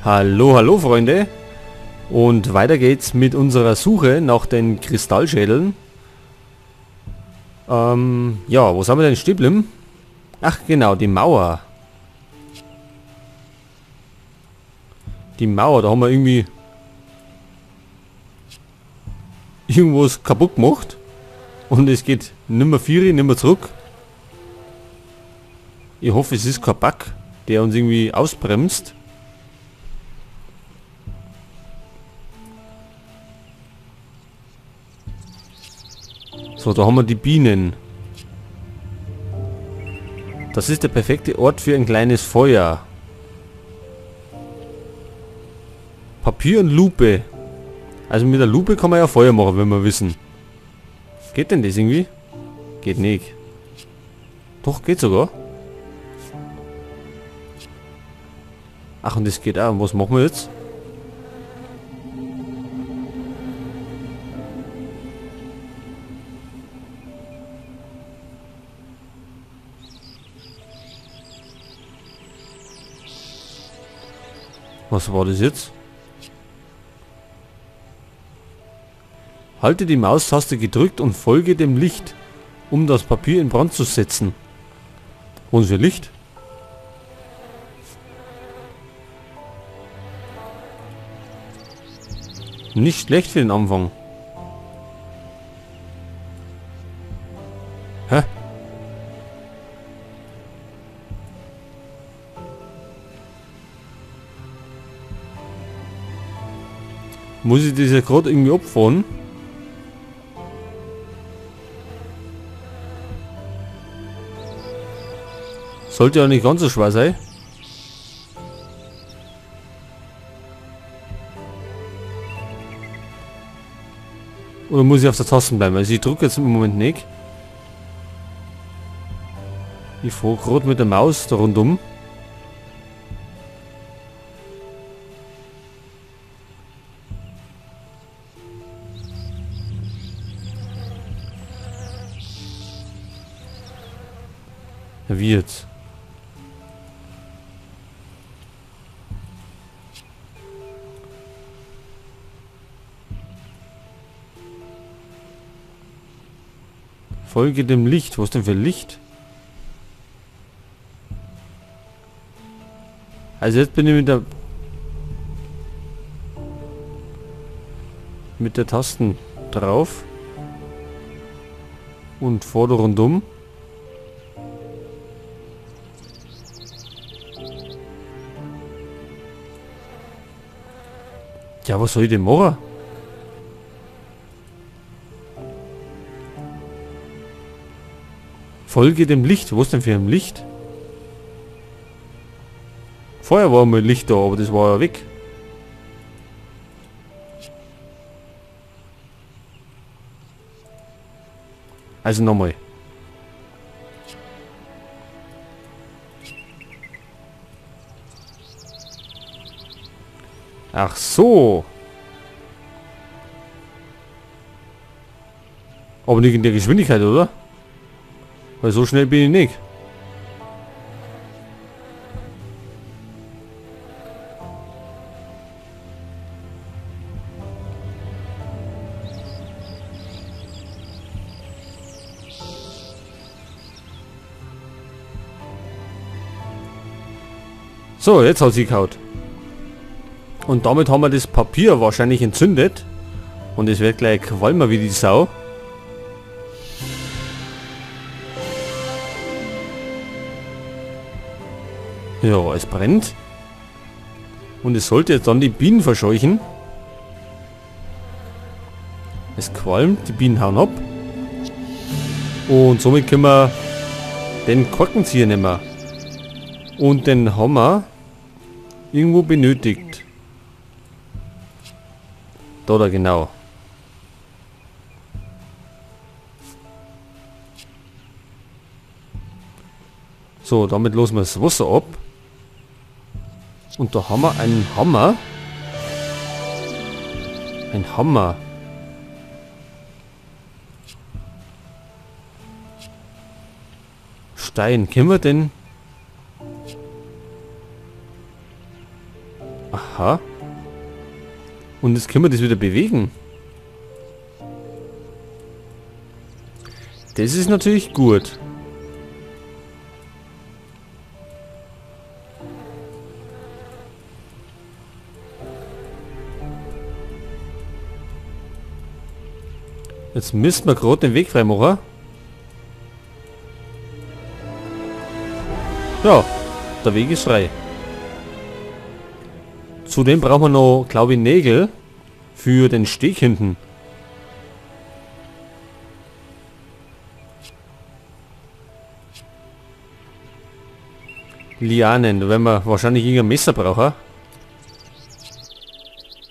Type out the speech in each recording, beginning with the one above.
Hallo, hallo Freunde. Und weiter geht's mit unserer Suche nach den Kristallschädeln. Ja, wo sind wir denn stehen geblieben? Ach genau, die Mauer. Die Mauer, da haben wir irgendwie irgendwas kaputt gemacht. Und es geht nimmer vieri, nimmer zurück. Ich hoffe, es ist kein Bug, der uns irgendwie ausbremst. So, da haben wir die Bienen. Das ist der perfekte Ort für ein kleines Feuer. Papier und Lupe. Also mit der Lupe kann man ja Feuer machen, wenn wir wissen. Geht denn das irgendwie? Geht nicht. Doch, geht sogar. Ach, und das geht auch. Und was machen wir jetzt? Was war das jetzt? Halte die Maustaste gedrückt und folge dem Licht, um das Papier in Brand zu setzen. Und für Licht? Nicht schlecht für den Anfang. Hä? Muss ich das ja gerade irgendwie abfahren? Sollte ja nicht ganz so schwer sein. Oder muss ich auf der Taste bleiben? Also ich drücke jetzt im Moment nicht. Ich fahre gerade mit der Maus da rundum. Ja, wie jetzt? Folge dem Licht. Was denn für Licht? Also jetzt bin ich mit der Tasten drauf und vorder rundum. Ja, was soll ich denn machen? Folge dem Licht. Was denn für ein Licht? Vorher war mal Licht da, aber das war ja weg. Also nochmal. Ach so. Aber nicht in der Geschwindigkeit, oder? Weil so schnell bin ich nicht. So, jetzt hat sie gehaut. Und damit haben wir das Papier wahrscheinlich entzündet. Und es wird gleich qualmen wie die Sau. Ja, es brennt. Und es sollte jetzt dann die Bienen verscheuchen. Es qualmt, die Bienen hauen ab. Und somit können wir den Korkenzieher nehmen. Und den haben wir irgendwo benötigt. Da, da genau. So, damit losen wir das Wasser ab. Und da haben wir einen Hammer. Ein Hammer. Stein. Können wir denn? Aha. Und jetzt können wir das wieder bewegen. Das ist natürlich gut. Jetzt müssen wir gerade den Weg frei machen. Ja, der Weg ist frei. Zudem brauchen wir noch, glaube ich, Nägel für den Steg hinten. Lianen, da werden wir wahrscheinlich irgendein Messer brauchen.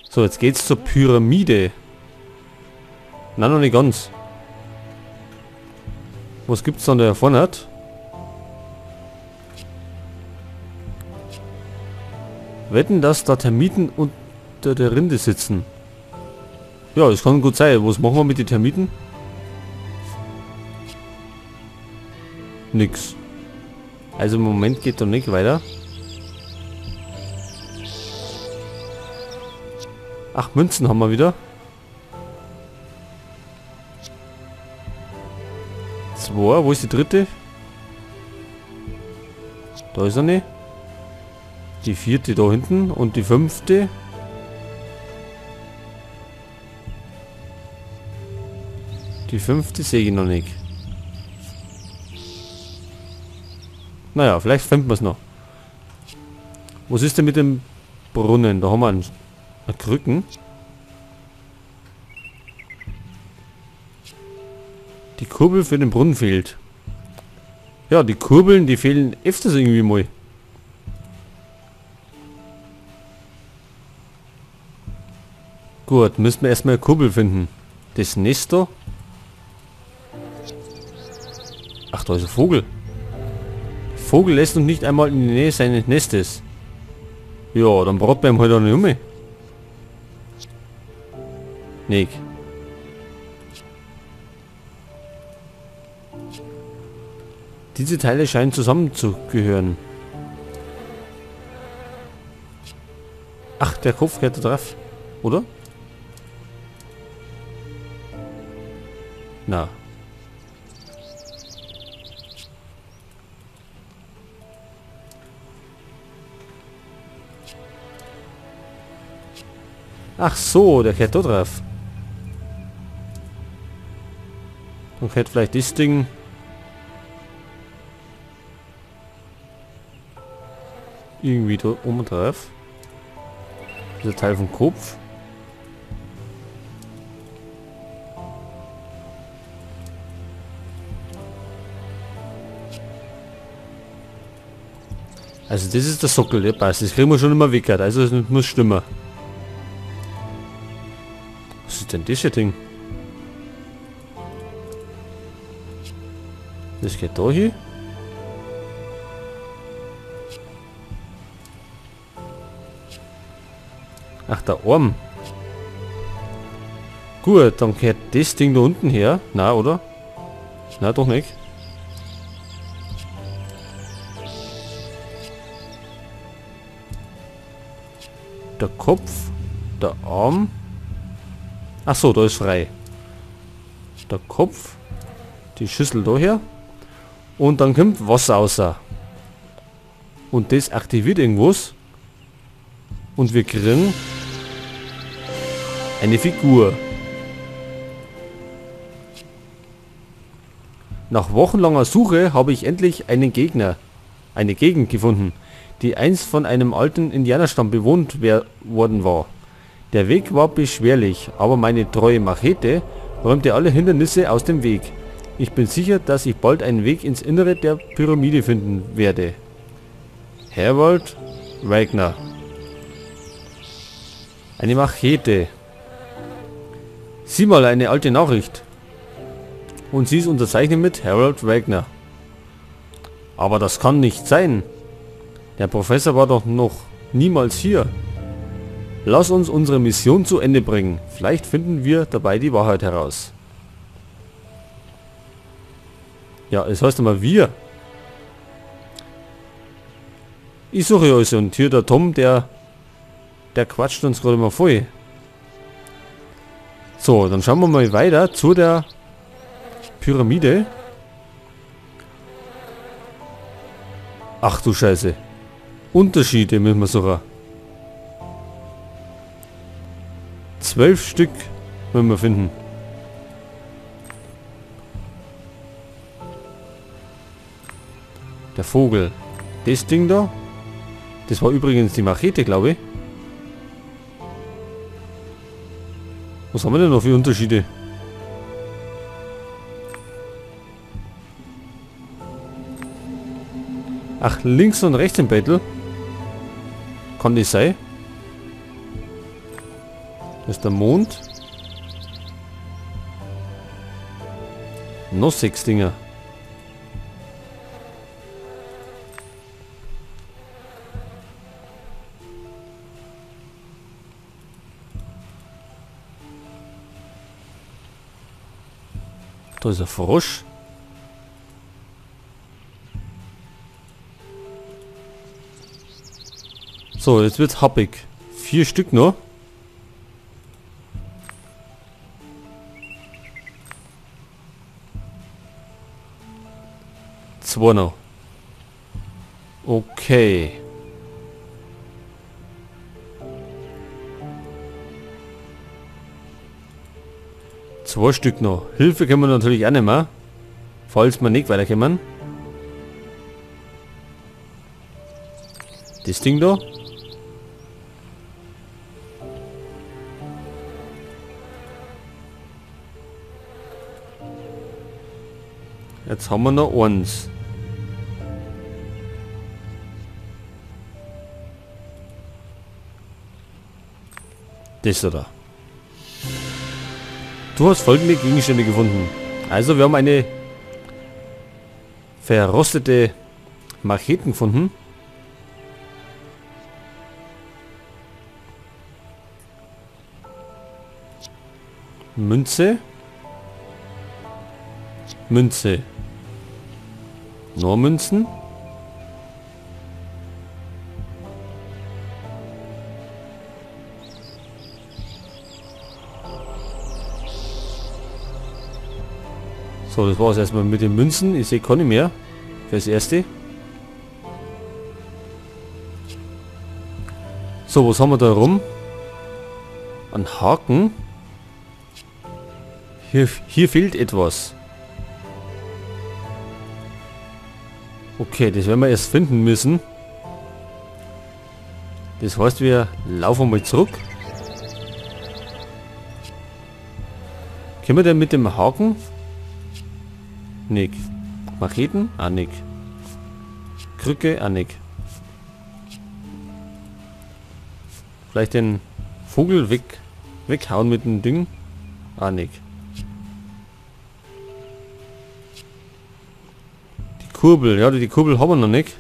So, jetzt geht's zur Pyramide. Nein, noch nicht ganz. Was gibt's dann da vorne? Wetten, dass da Termiten unter der Rinde sitzen. Ja, das kann gut sein. Was machen wir mit den Termiten? Nix. Also im Moment geht da nicht weiter. Ach, Münzen haben wir wieder. 2, wo ist die dritte? Da ist eine. Die vierte da hinten und die fünfte. Die fünfte sehe ich noch nicht. Naja, vielleicht finden wir es noch. Was ist denn mit dem Brunnen? Da haben wir einen Krücken. Die Kurbel für den Brunnen fehlt. Ja, die Kurbeln, die fehlen öfters irgendwie mal. Gut, müssen wir erstmal eine Kurbel finden. Das Nest da. Ach, da ist ein Vogel. Der Vogel lässt uns nicht einmal in die Nähe seines Nestes. Ja, dann braucht man ihm halt auch nicht um. Nick. Diese Teile scheinen zusammenzugehören. Ach, der Kopf gehört da drauf. Oder? Na. Ach so, der gehört da drauf. Dann gehört vielleicht das Ding. Irgendwie da oben drauf. Dieser Teil vom Kopf. Also das ist der Sockel, der passt. Das kriegen wir schon immer weg. Also das muss stimmen. Was ist denn das hier Ding? Das geht da hier. Ach, der Arm. Gut, dann gehört das Ding da unten her. Na, oder? Na, doch nicht. Der Kopf, der Arm. Ach so, da ist frei. Der Kopf, die Schüssel da her. Und dann kommt Wasser raus. Und das aktiviert irgendwas. Und wir kriegen eine Figur. Nach wochenlanger Suche habe ich endlich einen Gegner, eine Gegend gefunden, die einst von einem alten Indianerstamm bewohnt worden war. Der Weg war beschwerlich, aber meine treue Machete räumte alle Hindernisse aus dem Weg. Ich bin sicher, dass ich bald einen Weg ins Innere der Pyramide finden werde. Harold Wagner. Eine Machete. Sieh mal, eine alte Nachricht. Und sie ist unterzeichnet mit Harold Wagner. Aber das kann nicht sein. Der Professor war doch noch niemals hier. Lass uns unsere Mission zu Ende bringen. Vielleicht finden wir dabei die Wahrheit heraus. Ja, es heißt immer wir. Ich suche euch und hier der Tom, der Der quatscht uns gerade mal voll. So, dann schauen wir mal weiter zu der Pyramide. Ach du Scheiße. Unterschiede müssen wir suchen. 12 Stück müssen wir finden. Der Vogel. Das Ding da. Das war übrigens die Machete, glaube ich. Was haben wir denn noch für Unterschiede? Ach, links und rechts im Battle. Kann das sein? Das ist der Mond. Noch 6 Dinger. Da ist ein Frosch. So, jetzt wird's happig. 4 Stück noch. Zwei noch. Okay. Zwei Stück noch. Hilfe können wir natürlich auch nicht mehr. Falls wir nicht weiterkommen. Das Ding da. Jetzt haben wir noch eins. Das da. Du hast folgende Gegenstände gefunden. Also wir haben eine verrostete Macheten gefunden. Münze. Münze. Nur Münzen. So, das war es erstmal mit den Münzen. Ich sehe keine mehr. Fürs Erste. So, was haben wir da rum? Ein Haken. Hier fehlt etwas. Okay, das werden wir erst finden müssen. Das heißt, wir laufen mal zurück. Können wir denn mit dem Haken? Nick. Macheten? Ah, nick. Krücke? Ah, nick. Vielleicht den Vogel weghauen mit dem Ding? Ah, nick. Die Kurbel, ja, die Kurbel haben wir noch nicht.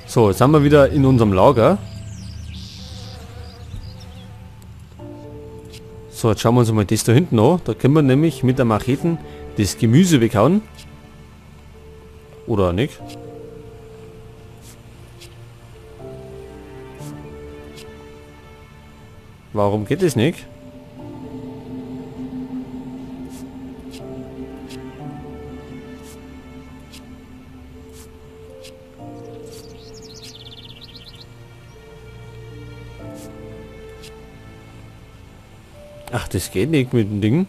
So, jetzt sind wir wieder in unserem Lager. So, jetzt schauen wir uns mal das da hinten an. Da können wir nämlich mit der Macheten das Gemüse weghauen. Oder nicht? Warum geht es nicht? Ach, das geht nicht mit dem Ding.